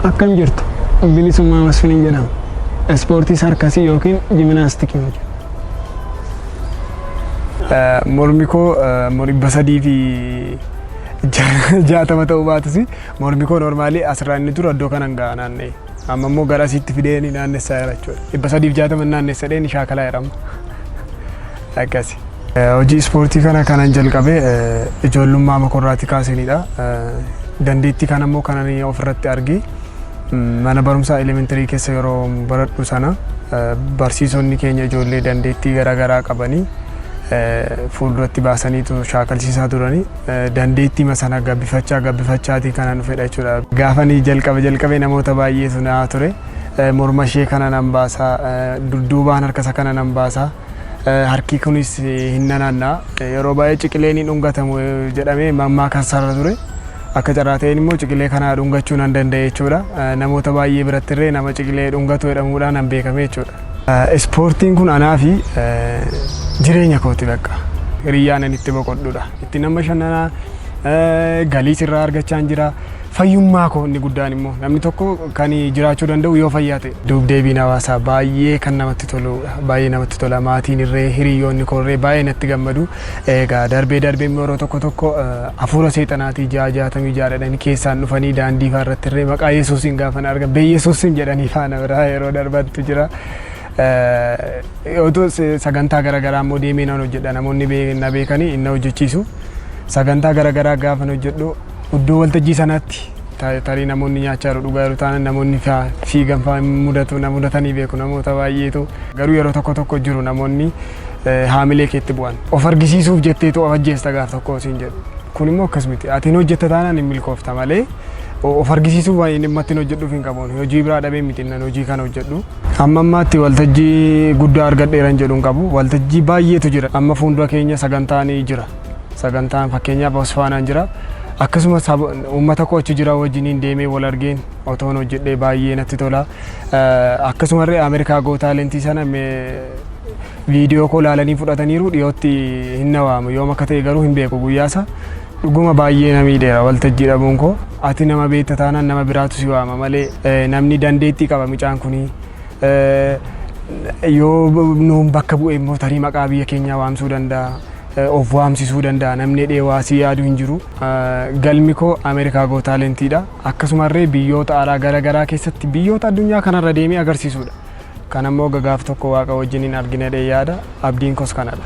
Akkam jirtu? Bilisummaa Masfinii jedhama. Ispoortii sarkasii yookiin jiminaastikii hojjedha. Mormi koo 360 ta'uu baatus, mormi koo normally asirraa inni dura iddoo kanan ga'a naanna'e. Amma immoo gara asiitti fidee ni naannessaa jira jechuudha. 360 naannessa dhee ni shaakalaa jedhama. Akkasi. Hojii ispoortii kana kanan jalqabe ijoollummaa makorraatii kaasenidha. Dandeettii kana immoo kanan ofirratti arge mana barumsaa elementary keessa yeroo baradhu sana, barsiisonni keenya ijoollee dandeettii garaagaraa qabanii fuulduratti baasaniitu shaakalsiisaa turanii, dandeettii sana gabbifachaa gabbifachaatii kanan dhufedha jechuudha. Gaafanii jalqabe jalqabee namoota baay'eetu naa ture. Morma ishee kana nan baasaa, dudduubaan harka isa kana nan baasaa. Harki kunis hin nanaannaa. Yeroo baay'ee ciqileen hin dhungatamu jedhamee mammaaksa ture. Akka carraa ta'een immoo ciqilee kana dhungachuu nan danda'e jechuudha. Namoota baay'ee biratti illee nama ciqilee dhungatu jedhamuudhaan nan beekame jechuudha. Ispoortiin kun anaa fi jireenya kooti bakka. Hiriyyaan ani itti boqodhudha. Itti nama bashannanaa, galii sirraa argachaa jira. Fayyummaa koo inni guddaan immoo namni tokko kan jiraachuu danda'u yoo fayyaa ta'e. Duub deebiin hawaasaa baay'ee kan namatti toludha. Baay'ee namatti tola. Maatiin irree, hiriyoonni koo irree baay'ee natti gammadu. Egaa darbee darbee immoo yeroo tokko tokko hafuura seexanaatii 666 jedhanii keessaan dhufanii daandii fa'aa irratti irree maqaa Yesuusiin gaafa argan "Beyesuusiin" jedhanii faana biraa yeroo darbantu jira. Otoo sagantaa garaagaraa immoo deemee nan hojjedha. Namoonni na beekanii inni hojjechiisu. Sagantaa garaagaraa gaafa hojjedhu, iddoo waltajjii sanaatti tarii namoonni nyaachaa jiru, dhugaa jiru taanaan, namoonni fiigan fa'aa mudatu, na mudatanii beeku namoota baay'eetu. Garuu yeroo tokko tokko jiru namoonni haamilee keetti bu'an. Of argisiisuuf jetteetu of ajjeesta gaaf tokko siin jedhu. Kun immoo akkas miti. Ati hin hojjetta taanaan hin milkoofta malee of argisiisuuf waan inni dhimma ittiin hojjedhuuf hin qabu. Hojii biraa dhabee miti nan hojii kana hojjedhu. Amma ammaatti waltajjii guddaa argadheeran jedhu hin qabu. Waltajjii baay'eetu jira. Amma fuuldura keenya sagantaan jira. Sagantaan fakkeenyaaf Osfaanaan jira. Akkasumas uummata koo achi jira wajjiniin deemee wal argeen otoon hojjedhee baay'ee natti tola. Akkasumallee Ameerikaa Got Talent sana viidiyoo koo ilaalanii fudhataniiru, dhiyootti hin nawaamu, yoom akka ta'e garuu hin beeku guyyaasa. Dhuguma baay'ee na miidheera waltajjii dhabuun koo. Ati nama beekta taanaan nama biraatu si waama malee, namni dandeettii qaba mucaan kunii, yoo nuun bakka bu'e immoo tarii maqaa biyya keenyaa waamsuu danda'a. Of waamsisuu danda'a namni dhee waasii yaadu hin jiru. Galmi koo Ameerikaa Got Talentiidha. Akkasumallee biyyoota alaa garaagaraa keessatti, biyyoota addunyaa kanarra deemee agarsiisudha. Kan ammoo gaaf tokko Waaqa wajjiniin argina dhee yaada. Abdiin koos kanadha.